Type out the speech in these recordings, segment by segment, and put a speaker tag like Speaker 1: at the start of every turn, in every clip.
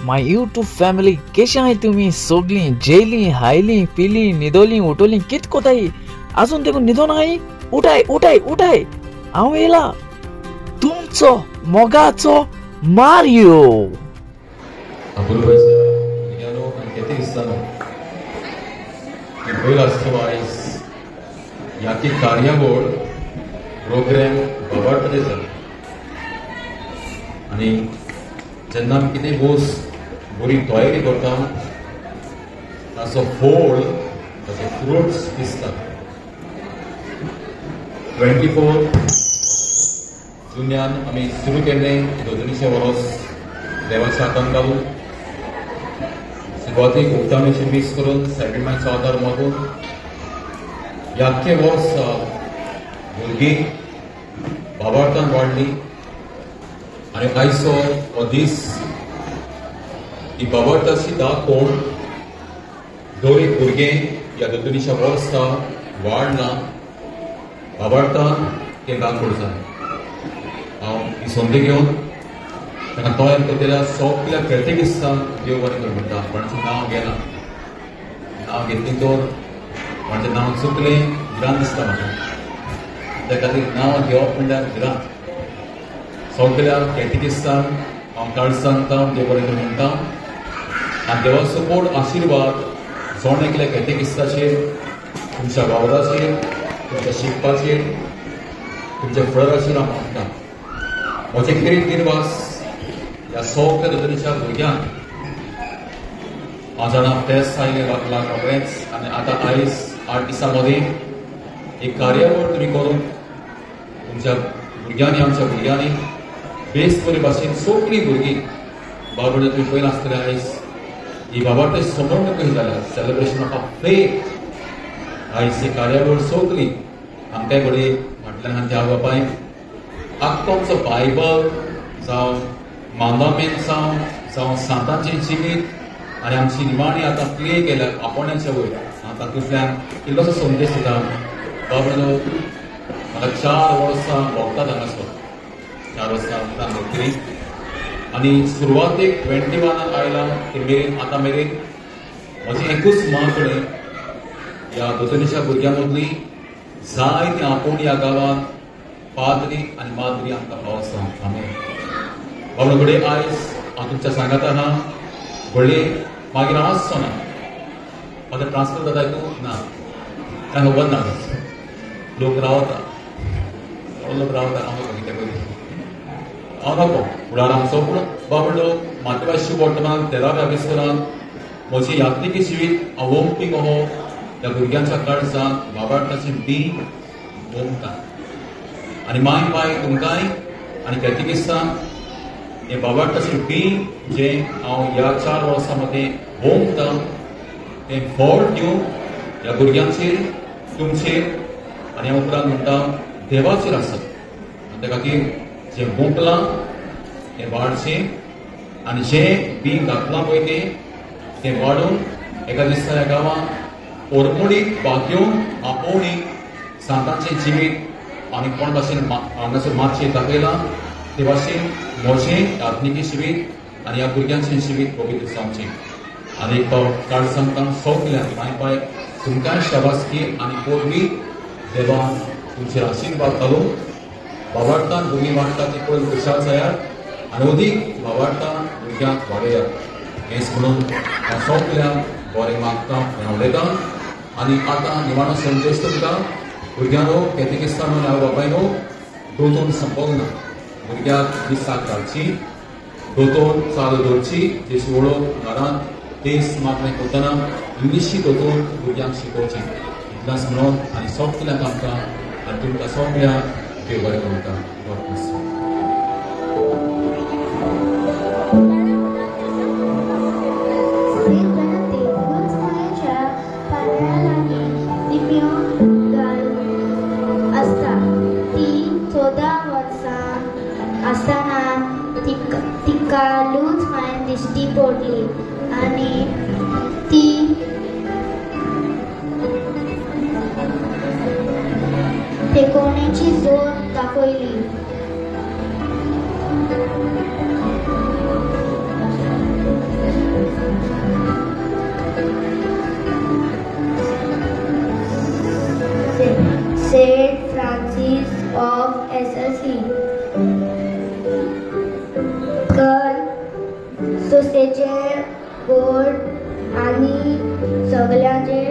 Speaker 1: My YouTube family केशे आहाय तुमी सगळीं जेली हायली पिली न्हिदोली उठोली कित कोताय आजून तेकून न्हिदोन आहाय उठाय उठाय उठाय हांव येयला तुमचो मोगाचो मारियो.
Speaker 2: ह्या कार्यावळ प्रोग्राम बाबार्थ जालो आनी जेन्ना आमी कितें वस्त बरी तयारी करता ताचो फोड ताचे फ्रुट्स दिसतात. 24 जुन्यान आमी सुरू केल्लें दोजनीचें वरोस देवाच्या हातान घालून सुरवातीक उक्तावणेचें मीस करून सॅक्रिमेंटचो आदार मागून ह्या वर्स भुरगीं बाबार्थान वाडली आनी आयचो हो दीस ही बाबार्थाची दाखोवन दर एक भुरगें ह्या दोतोनीच्या वर्सा वाडलां बाबार्थान तें दाखोवड जालें. हांव ही संदी घेवन तांकां तयार करतल्या सगल्या कॅटेगिस्टांक देव बरें कर म्हणटा. कोणाचें नांव घेना, नांव घेतलें तर कोणाचें नांव चुकलें भिरांत दिसता म्हाका, त्या खातीर नांव घेवप म्हणल्यार भिरांत. सगल्या कॅटेगिस्टांक हांव काळ सांगता, देव बरें कर म्हणटा आनी देवाचो सपोर्ट आशिर्वाद जण एकल्या कॅटेगिस्टाचेर, तुमच्या वावराचेर, तुमच्या शिकपाचेर, तुमच्या फुडाराचेर हांव मागता. म्हजें खेरीत निर्वास ह्या सगल्या दोतोनीच्या भुरग्यांक हांव जाणा फेस्त आयलें लागलां रोखडेंच आनी आतां आयज 8 दिसां मदीं एक कार्यावळ तुमी करून तुमच्या भुरग्यांनी आमच्या भुरग्यांनी बेस बरे भाशेन सगळीं भुरगीं बाबा तुमी पळयलां आसतलें आयज ही बाबार्थ समर्ण कशी जाल्या सेलिब्रेशन ऑफ फेथ. आयज ही कार्यावळ सगळी आमकांय बरी फाटल्यान आमच्या आवय बापायक आख्खो आमचो बायबल जावं मांदामेन जावं जावं सांतांचें जिवीत आनी आमची निमाणी आतां प्ले केल्या आपोवण्याच्या वयर हांव तातूंतल्यान इल्लोसो संदेश दिता. बाबा म्हाका 4 वर्सां भोगतात हांगासर, 4 वर्सां उपरांत भोगतली आनी सुरवातेक 21 आयला ते मेरेन आतां मेरेन म्हजें एकूच मागणें ह्या दोतोनीच्या भुरग्यां मदली जायतीं आपोवणी ह्या गांवांत पाद्री आनी माद्री आमकां फावो आसा. आमेन. बाबा घडये आयज हांव तुमच्या सांगाता आहा, घडये मागीर हांव आसचो ना, म्हाका ट्रान्सफर जाता तूं ना, कांय खबर ना, लोक रावता, लोक रावता, हांव नको कितें पयलीं हांव नको फुडार आमचो. पूण बाबडो मातृभाशी वर्तमान 13व्या अभिसरान म्हजी यात्रिकी जिवीत हांव ओंपी कहो त्या भुरग्यांच्या काळजान बाबार्थाचें बी ओंपता आनी माय पाय तुमकांय आनी कॅटेगिस्टांक हें बाबार्थाचें बी जें हांव ह्या 4 वर्सां मदीं ओंपता तें फळ दिवन ह्या भुरग्यांचेर, तुमचेर आनी ह्या उपरांत म्हणटा देवाचेर आसत. आनी त्या खातीर जें ओंपलां तें वाडचें आनी जें बी घातलां पळय तें वाडून एका दिसा ह्या गांवांत ओरमोडीक बागेवन आपोवणी सांतांचें जिवीत आनी कोण भाशेन हांगासर मातशें दाखयलां ते भाशेन म्हजें आत्मिकी जिवीत आनी ह्या भुरग्यांचें जिवीत पवित्र जावचें. आनी एक फावट काळ सांगता सगल्यांक माय पाय तुमकांय शाबासकी आनी पोरवी देवान तुमचेर आशिर्वाद घालून बाबार्थान भुरगीं वाडटा ती पळोवन खुशाल जायात आनी अदीक बाबार्थान भुरग्यांक वाडयात हेंच म्हणून हांव सगल्यांक बरें मागता आनी उलयतां. आनी आतां निमाणो संदेश तुमकां भुरग्यांनो, कॅटेगिस्टांनो आनी आवय बापायनो, दोतोन संपवंक ना, भुरग्यांक दिसाक घालची, दोतोन चालू दवरची, जेशी वळख घरांत तेच मागणें करतना इंग्लिशी दोतोन भुरग्यांक शिकोवची. इतल्याच म्हणून आनी सगल्यांक आमकां आनी तुमकां सगल्यांक देव बरें करता. God bless you.
Speaker 3: आसतना तिका लूच मायन दिश्टी पडली आनी ती तेकोवणेची जोड दाखयली. सोसेचे गोड आनी सगळ्याचे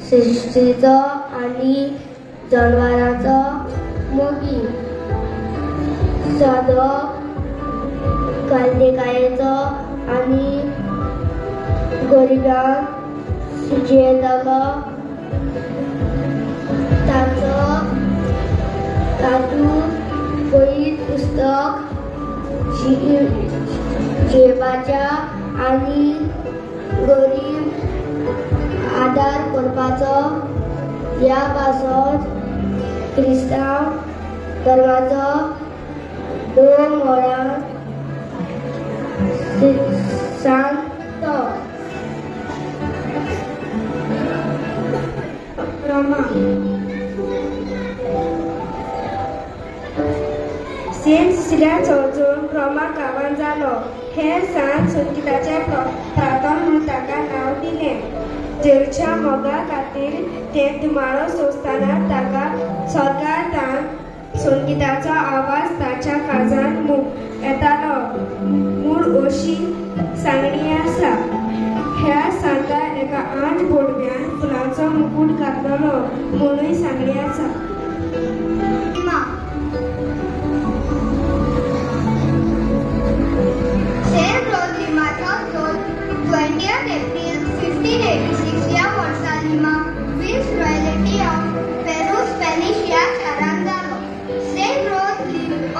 Speaker 3: सृश्टीचो आनी जनावरांचो मोगी, सादो कालदेकायेचो आनी गरिबांक जियेतालो. ताचो तातूंत पयलीं पुस्तक जियेवपाच्या आनी गरीब आदार करपाचो ह्या पासत क्रिस्तांव धर्माचो दोन वरां सांगतो.
Speaker 4: रोमा सेंट सिसिलियाचो जल्म रोमा गांवांत जालो. हे सांत संगीताचे प्रातम म्हूण ताका नांव दिलें. जेरूच्या मोगा खातीर ते धुमाळो सोंसतना ताका स्वर्गांत संगीताचो आवाज ताच्या काळजांत येतालो म्हूण अशी सांगणी आसा. ह्या सांता एका 8 बोडव्यान फुलांचो मुकूट घातलेलो म्हणूय सांगणी आसा.
Speaker 5: सेंट रोज लिमाचो जल्म 20 एप्रिल 1586 ह्या वर्सा Lima viceroyalty of Peru Spanish ह्या शारांत जालो. सेंट रोज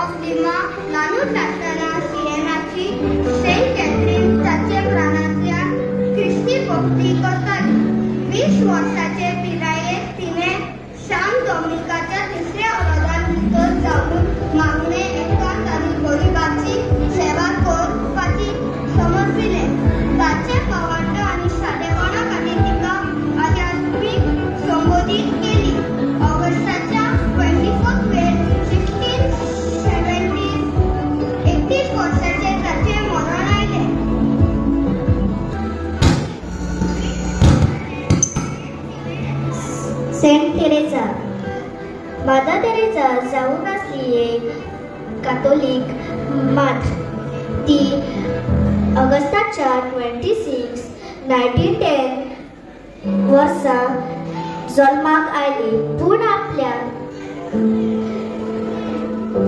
Speaker 5: ऑफ लिमा ल्हानूच आसतना सिएनाची सेंट कॅथरीन ताचे प्राणांतल्यान क्रिस्ती भक्ती करताली. 20 वर्साचे पिरायेर तिणें सान डॉमिनिकाच्या तिसऱ्या ऑर्डरान भितर जावन मागणें एकांत आनी गरिबाची सेवा करपाची समर्पिलें. ताचे भावार्थ आनी सादेपणा खातीर तिका आध्यात्मीक संबोधीत केली. ऑगस्टाच्या 24 वेर 1670 31 वर्साचेर ताचें मरण आयलें.
Speaker 3: Saint Teresa. माता तेरेसा जावन आसली एक कातोलीक मात्र. ती ऑगस्टाच्या 26 1910 वर्सा जल्माक आयली, पूण आपल्या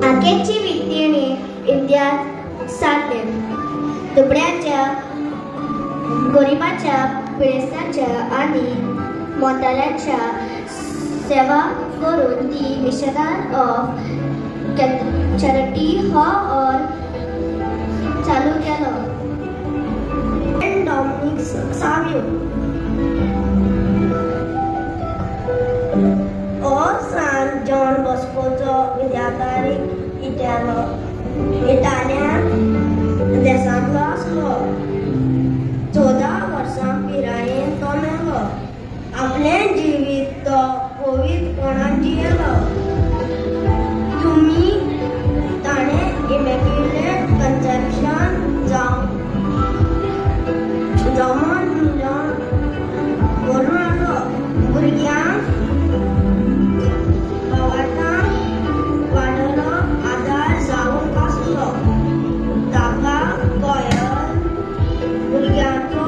Speaker 3: आकेची वित्तीणी इंडियांत सारले. दुबळ्यांच्या, गरिबांच्या, पिडेस्तांच्या आनी मोटाऱ्यांच्या सेवा करून ती मिशनर ऑफ चॅरिटी हो ऑर चालू केलो.
Speaker 4: डॉमिनिक सावियो हो सान जॉन बॉस्कोचो विद्यार्थी इटालियन देशांतलो आसलो. 14 वर्सां पिरायेन तो मेलो. आपलें जिवीत तो पवित्रपणान जियेलो. तुमी ताणें इमॅक्युलेट कन्सेप्शन जावन जमन करून आसलो. भुरग्यांक भावार्थान वाडलो आदार जावंक आसलो. ताका गोयल भुरग्यांचो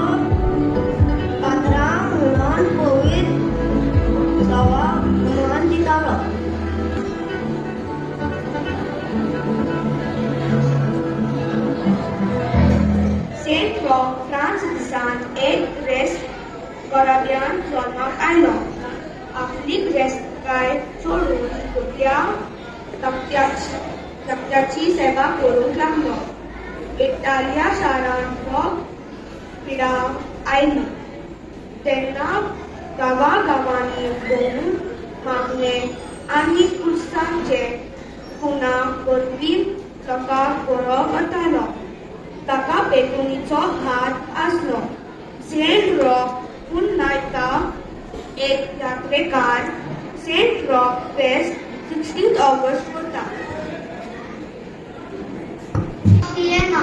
Speaker 4: पात्रां म्हणून पवित्र सवा मान दितालो. सेंट रॉक फ्रांस देशांत एक ग्रेस्त घराब्यांत जल्माक आयलो. आपली ग्रेस्तकाय सोडून दुबळ्या तबक्याची सेवा करूंक लागलो. इटालिया शारांत हो पिडा आयली तेन्ना गांवागांवांनी भोंवून मागणें आनी क्रिस्तांचे खुणा वरवीं लोकांक बरो करतालो. ताका बेगुनीचो हात आसलो. सेंट रॉक पुन्नायता एक यात्रेकार सेंट रॉक फेस्त 16 ऑगस्ट करता.
Speaker 5: सिएना.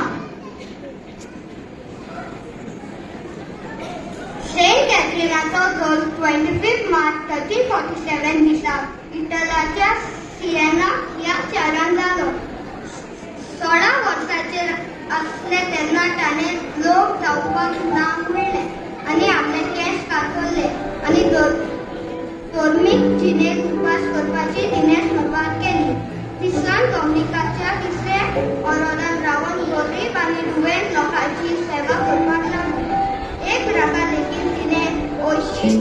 Speaker 5: सेंट कॅथरीनाचो जल्म 25 मार्च 1347 दिसा इटलाच्या सिएना ह्या शारांत जालो. सरपंच ना म्हणलें आनी आपले केंस कातरले आनी धर्मीक जिणेक उपास करपाची तिणें सुरवात केली. तिसरान डॉमिनिकाच्या तिसऱ्या ऑरोरान रावन गरीब आनी दुयेंत लोकांची सेवा करपाक लागली. एक रागा लेगीत तिणें ओशी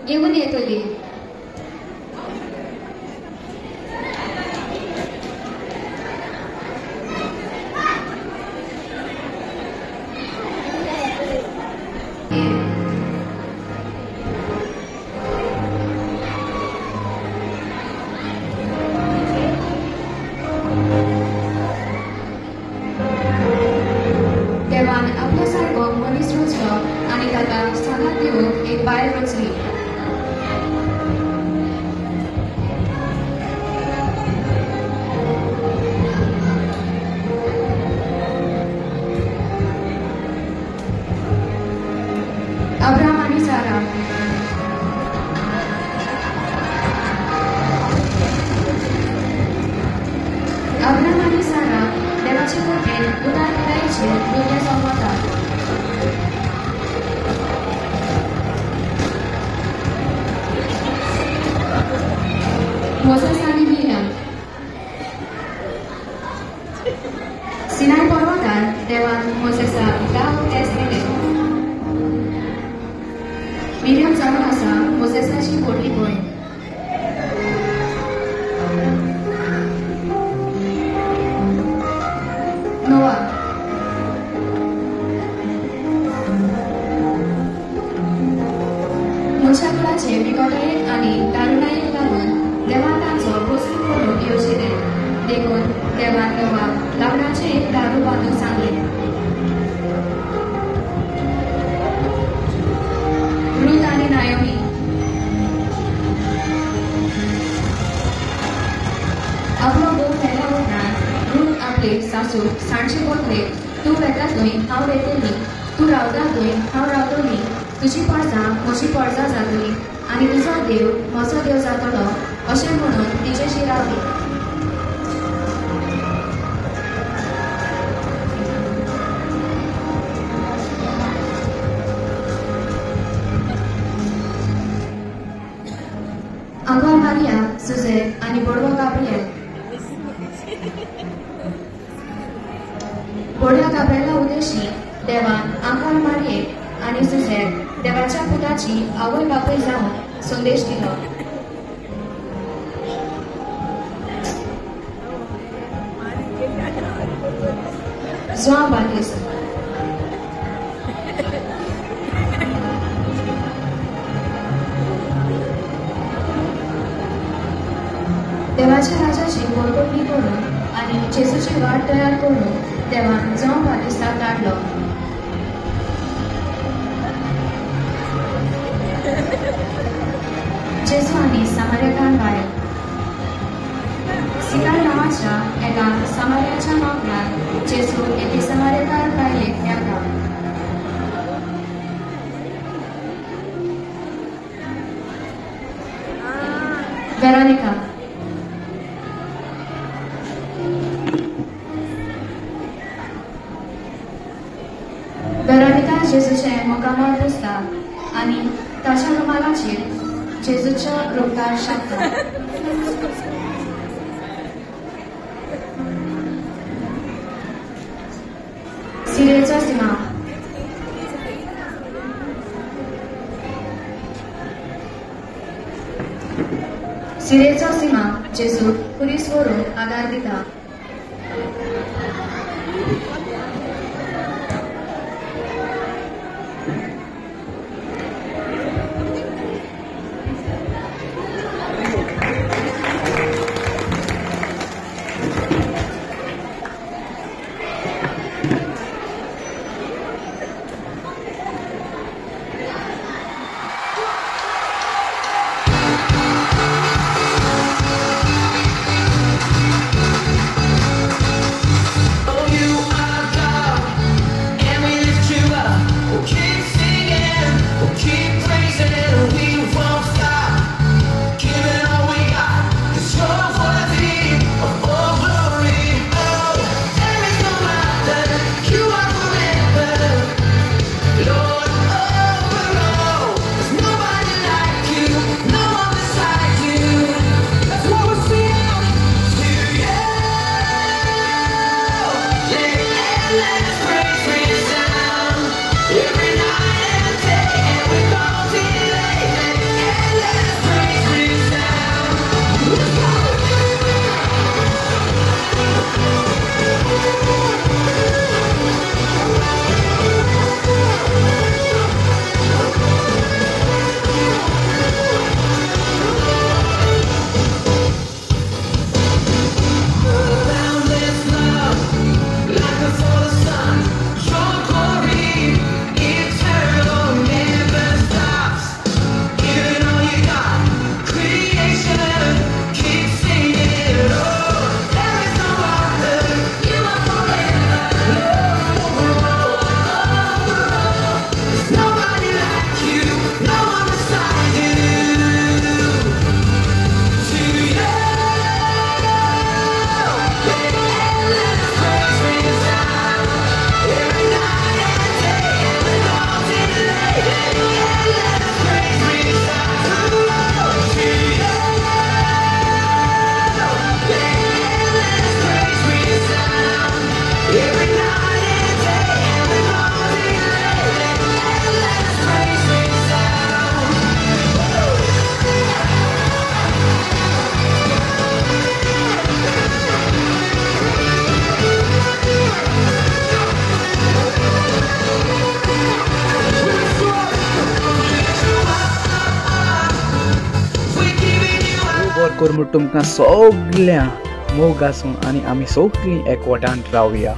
Speaker 6: घेऊन येतली. देवान आपलो सारको मनीस रचलो आनी ताका सांगात दिवंक एक बायल रचली. अब्राम आनी सारा. अब्राम आनी सारा देवाचे कृपेन उदार पिरायेचेर भुरगें जल्मतात. मोझेस आनी मिरियम. सिनाय पर्वतार देवान मोझेसाक 10 उपदेश दिले. मिरियम जावन आसा मोझेसाची व्हडली भयण. नोआ. मनशाकुळाचे बिकटायेक आनी दारुणायेक लागून देवान तांचो प्रस्न करूंक येवजिलें. देखून देवान नोआक लाकडाचें एक दारू बांदूंक सांगलें. रूत आनी नायोमी. आपलो घोव मेल्या उपरांत रूत आपले सासू सांडचे बदले तूं वेता थंय हांव वेतली, तूं रावता थंय हांव रावतली, तुजी पळजां म्हजी पळजां जातली आनी तुजो देव म्हजो देव जातलो अशें म्हणून तिचेशी रावली. बोड्या गाब्रेला उदेशी देवान आंकार मारयेक आनी सुझेक देवाच्या पुताची आवय बापूय जावन संदेश दिलो. जुआंव बातिस्त. देवाच्या राजाची बोरकोटणी करून आनी जेजूची वाट तयार करून देवान जुआंव बातिस्ताक धाडलो. जेजू आनी सामार्याकार बायल. सिकार नांवाच्या एका सामार्याच्या मागण्यात जेजू एके सामार्याकार बायलेक मेळटा. वेरोनिका. वेरोनिका जेजूचें मुखामळ पुसता आनी ताच्या रुमालाचेर जेजूच्या रोगतार शापता. सिरेचो सिमा. सिरेचो सिमा जेजू खुरीस व्हरून आदार दिता.
Speaker 1: कर म्हूण तुमकां सगळ्या मोग आसूं आनी आमी सगळीं एकवटान रावया.